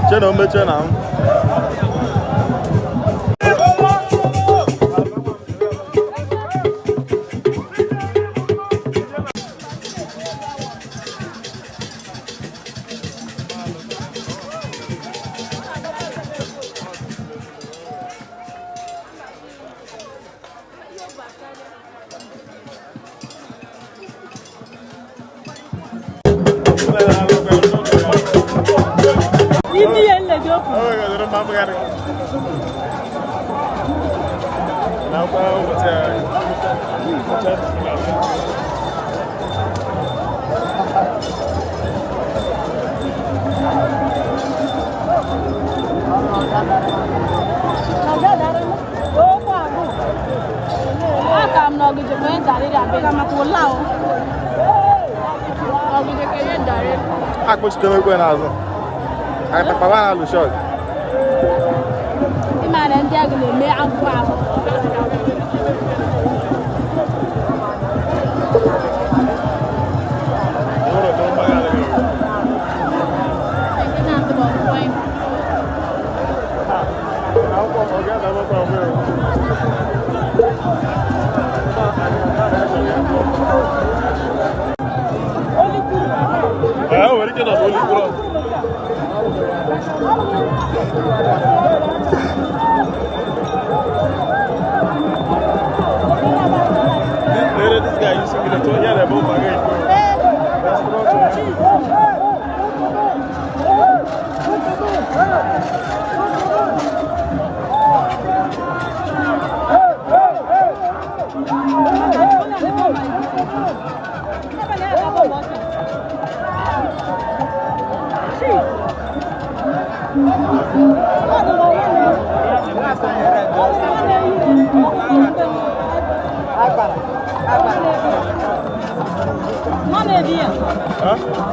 Che na o mechie na m. Akpọchitemekwe n'azụ. Akpakpaba na-alụ shọt. Ịmara ndị agụ na-eme afọ ahụ. This guy using the toy, yeah, they're both again. Huh? Oh,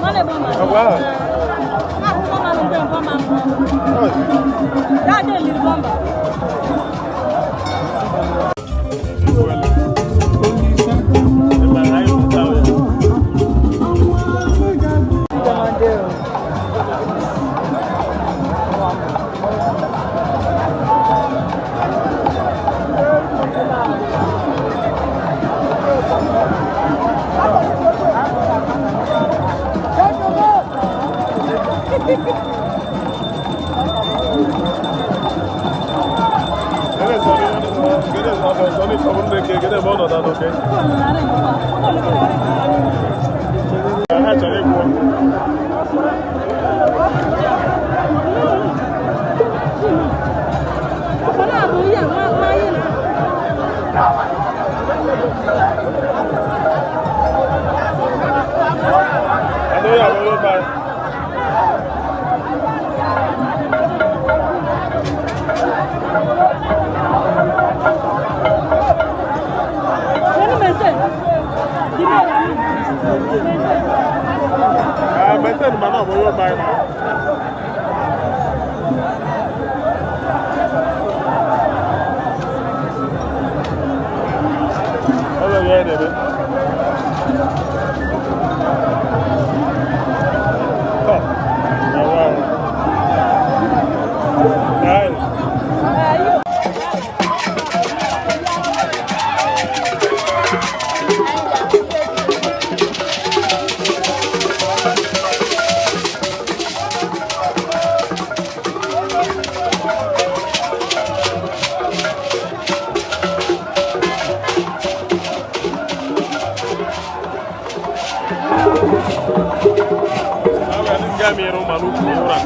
This guy mere ụma n'ukwu ụra.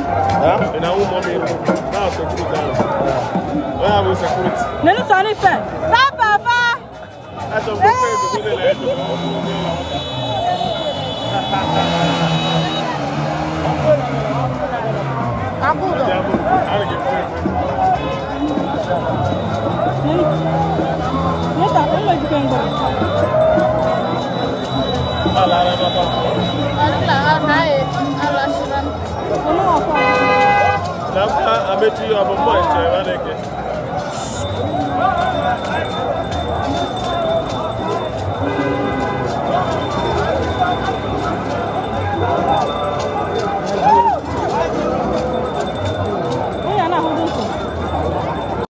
Ị na ụmụ mere na security ahụ. Onye a bụ security. Nenu sọ ní fẹ́. Bá bàbá. Achọ m ofe ego na ego. Nenu. Neta, ó mọ̀ jù kẹ́ńgọ̀. Olúwa fún ọ. Na mka amechi ọ bụ mmụọ nche ebe a na-eke.